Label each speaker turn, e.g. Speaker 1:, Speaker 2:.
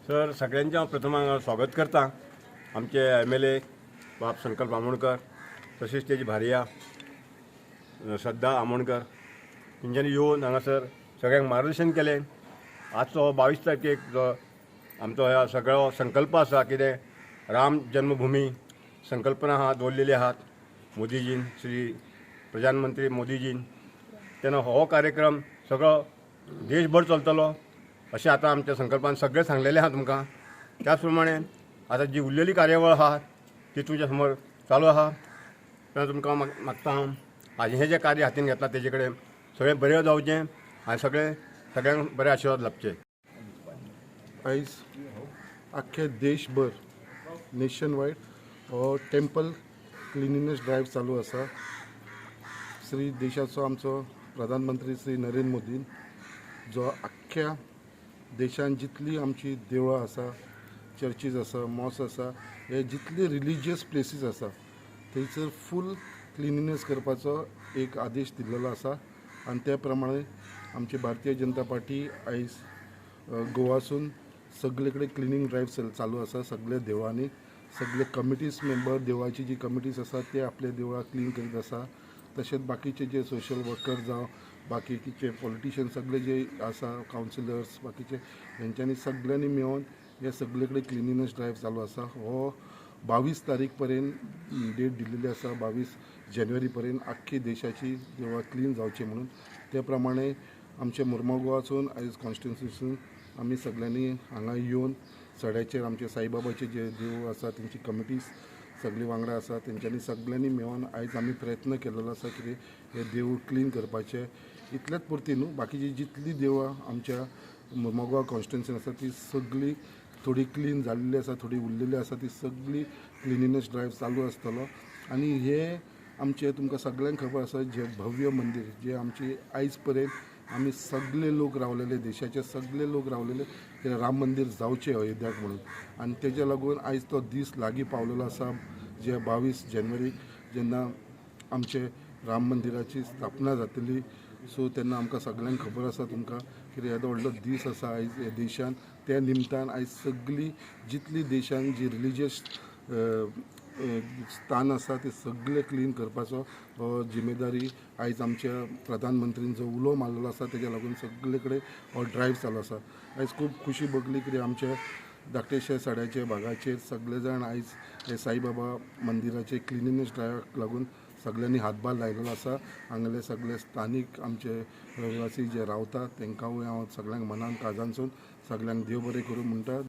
Speaker 1: Sir, सगळ्यांचें हांव प्रथम हांगा स्वागत करता. आमचे MLA बाब संकल्प आमोणकर, तशेंच तेजी भार्या श्रद्धा आमोणकर, तेंच्यांनी येवन हांगासर सगळ्यांक मार्गदर्शन केलें. आजचो 22 तारखेक जो आमचो ह्या सगळो संकल्प आसा, कितें राम जन्मभूमी संकल्पना आहा दवरलेली आहात मोदीजीन, श्री प्रधानमंत्री मोदीजीन, तेन्ना हो कार्यक्रम सगळो देशभर चलतलो अशें आतां आमच्या संकल्पान सगळें सांगलेलें आहा तुमकां. त्याच प्रमाणे आतां जी उरलेली कार्यावळ आहा ती तुमच्या समोर चालू आहा. तेन्ना तुमकां मागता हांव, हाजें हें जें कार्य हातीन घेतलां तेजे कडेन सगळें बरें जावचें आनी सगळें सगळ्यांक बरे आशिर्वाद लाबचे.
Speaker 2: आयज आख्खे देशभर, नेशन वायड हो टेम्पल क्लिनिनेस ड्रायव्ह चालू आसा. श्री देशाचो आमचो प्रधानमंत्री श्री नरेंद्र मोदीन जो आख्ख्या देशान जितली आमची देवळां आसा, चर्चीज आसा, मॉस्क आसा, हे जितली रिलिजियस प्लेसीस आसा थंयसर फूल क्लिनिनेस करपाचो एक आदेश दिल्लेलो आसा. आनी त्या प्रमाणे आमची भारतीय जनता पार्टी आयज गोवासून सगळे कडेन क्लिनींग ड्रायव्ह चालू आसा. सगल्या देवळांनी सगळे कमिटीज मेंबर, देवळाची जी कमिटीज आसा ते आपल्या देवळां क्लीन करीत आसा. तशेंच बाकीचे जे सोशल वर्कर जावं, बाकीचे पॉलिटिशियन सगळे जे आसा, कावन्सिलर्स, बाकीचे, हेंच्यांनी सगळ्यांनी मेळोन हे सगळे कडेन क्लिनिनेस ड्रायव्ह चालू आसा. हो 22 तारीख पर्यंत डेट दिल्लेली आसा, 22 जानेवारी पर्यंत आख्खी देशाची देवळां क्लीन जावची म्हणून. ते प्रमाणे आमचे मुर्मगांवासून आयज कॉन्स्टिट्युन्सीसून आमी सगळ्यांनी हांगा येवन सड्याचेर आमचे साईबाबाचे जे देवूळ आसा तेंची कमिटीज सगळी वांगडा आसा, तेंच्यांनी सगळ्यांनी मेळोन आयज आमी प्रयत्न केलेलो आसा कितें हें देवूळ क्लीन करपाचें. इतलेंच पुरती न्हू, बाकीची जितली देवळां आमच्या मुर्मगांव कॉन्स्टिट्युन्सीन आसा ती सगळी थोडी क्लीन जाल्ली आसा, थोडी उरलेली आसा, ती सगळी क्लिनिनेस ड्रायव्ह चालू आसतलो. आनी हे आमचें तुमकां सगळ्यांक खबर आसा, जे भव्य मंदीर जे आमची आयज पर्यंत आमी सगळे लोक रावलेले, देशाचे सगळे लोक रावलेले की राम मंदीर जावचें अयोध्याक म्हणून. आनी तेज्या लागून आयज तो दीस लागीं पावलेलो आसा, जे 22 जानेवारी जेन्ना आमचे राम मंदिराची स्थापना जातली. सो तेन्ना आमकां सगळ्यांक खबर आसा तुमकां कितें येदो व्हडलो दीस आसा आयज ह्या देशान. त्या निमतान आयज सगळी जितली देशान जी रिलिजियस स्थान आसा ते सगळे क्लीन करपाचो हो जिम्मेदारी आयज आमच्या प्रधानमंत्रीन जो उलो मारलेलो आसा तेज्या लागून सगळे कडेन हो ड्रायव्ह चालू आसा. आयज खूब खुशी भोगली कित्याक आमच्या धाकटेशे सड्याचे भागाचेर सगळे जाण आयज हे साईबाबा मंदिराचे क्लिनिनेस ड्रायव्हाक लागून सगळ्यांनी हातभार लायलेलो आसा. हांगले सगळे स्थानीक आमचे रहिवासी जे रावता तेंकांय हांव सगळ्यांक मनान काळजानसून सगळ्यांक देव बरें करूं म्हणटा.